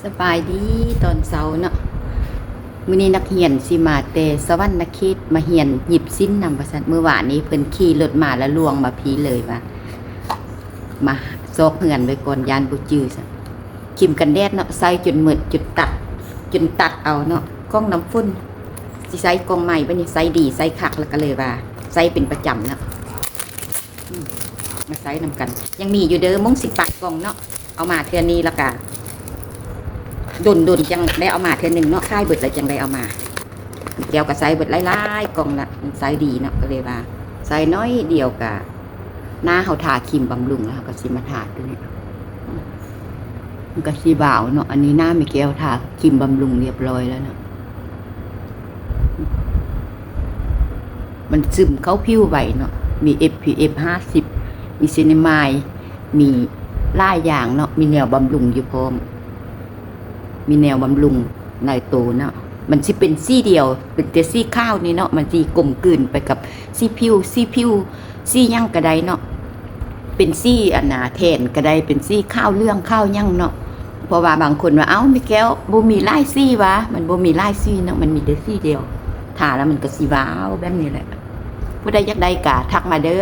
ສະບາຍດີຕອນເຊົ້າເນາະ. ມື້ນີ້ນັກຮຽນຊິມາແຕ່ສະຫວັນນະເຂດ ມາຮຽນຫຍິບສິ້ນນຳວ່າຊັ້ນ. ມື້ວານນີ້ເພິ່ນຂີ່ລົດມາແລ້ວລ່ວງມາພີ້ເລີຍວ່າ ມາຊອກເຮືອນໄວ້ກ່ອນ ຢ້ານບໍ່ຈື່ຊັ້ນ. ຄຣີມກັນແດດເນາະ ໃຊ້ຈົນໝົດ ຈົນຕັດ ຈົນຕັດເອົາເນາະ. ກ່ອງນ້ຳຝົນ ຊິໃຊ້ກ່ອງໃໝ່ ບັດນີ້ໃຊ້ດີ ໃຊ້ຄັກ ແລ້ວກໍເລີຍວ່າໃຊ້ເປັນປະຈຳເນາະ. ອືມ ມາໃຊ້ນຳກັນ ຍັງມີຢູ່ເດີ ມົ້ງສິບປາຍກ່ອງເນາະ. ເອົາມາເທື່ອນີ້ແລ້ວກະດົນໆ ຈັ່ງໄດ້ເອົາມາເທື່ອໜຶ່ງເນາະ ຂາຍເບິດແລ້ວຈັ່ງໄດ້ເອົາມາ. ແກ້ວກໍໃຊ້ເບິດຫຼາຍໆກ່ອງລະ ມັນໃຊ້ດີເນາະ ກໍເລີຍວ່າໃຊ້ໜ້ອຍດຽວກະ ໜ້າເຮົາທາຄຣີມບຳລຸງແລ້ວ ເຮົາກໍຊິມາທາຕົວນີ້ ມັນກໍຊິວາວເນາະ. ອັນນີ້ໜ້າແມ່ແກ້ວທາຄຣີມບຳລຸງຮຽບຮ້ອຍແລ້ວເນາະ. ມັນຊຶມເຂົ້າຜິວໄວເນາະ ມີ ເອັຟ ພີ ເອັຟ ຫ້າສິບ ມີຊີນາມາຍ ມີຫຼາຍຢ່າງເນາະ ມີແນວບຳລຸງຢູ່ພ້ອມ ມີແນວບຳລຸງໃນໂຕເນາະ. ມັນຊິເປັນສີດຽວ ເປັນແຕ່ສີຂາວນີ້ເນາະ ມັນຊິກົມກືນໄປກັບສີຜິວ ສີຜິວ ສີຫຍັງກໍໄດ້ເນາະ. ເປັນສີອັນນ່າແທນກໍໄດ້ ເປັນສີຂາວເຫຼືອງຂາວຫຍັງເນາະ. ເພາະວ່າບາງຄົນວ່າ ເອົ້າ ແມ່ແກ້ວບໍ່ມີຫຼາຍສີຫວາ? ມັນບໍ່ມີຫຼາຍສີເນາະ ມັນມີແຕ່ສີດຽວ ທາແລ້ວມັນກໍຊິວາວແບບນີ້ແຫຼະ. ຜູ້ໃດຢາກໄດ້ກໍທັກມາເດີ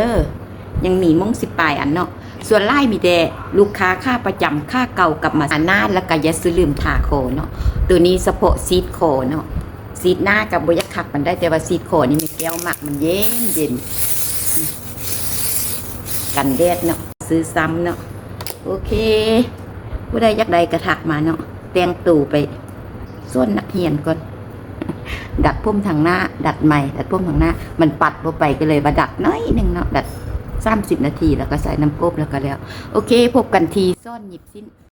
ຍັງມີມົ້ງສິບປາຍອັນເນາະ. ສ່ວນຫຼາຍມີແຕ່ລູກຄ້າຂາປະຈຳ ຂາເກົ່າກັບມາ ອານາດ ແລ້ວກໍຢ່າສູ່ລືມທາຄໍເນາະ. ໂຕນີ້ສະເພາະສີດຄໍເນາະ ສີດໜ້າກໍບໍ່ຢາກຄັກປານໃດ ແຕ່ວ່າສີດຄໍນີ້ແມ່ແກ້ວມັກ ມັນເຢັນໆ ກັນແດດເນາະ ຊື້ຊ້ຳເນາະ. ໂອເຄ ຜູ້ໃດຢາກໄດ້ກໍທັກມາເນາະ. ແຕ່ງໂຕໄປສອນນັກຮຽນກ່ອນ ດັດຜົມທາງໜ້າ ດັດໃໝ່ ດັດຜົມທາງໜ້າ ມັນປັດບໍ່ໄປ ກໍເລີຍວ່າດັດໜ້ອຍໜຶ່ງເນາະ ດັດສາມສິບນາທີ ແລ້ວກໍໃສ່ນ້ຳອົບ ແລ້ວກໍແລ້ວ. ໂອເຄ ພົບກັນທີ່ສອນຫຍິບສິ້ນ.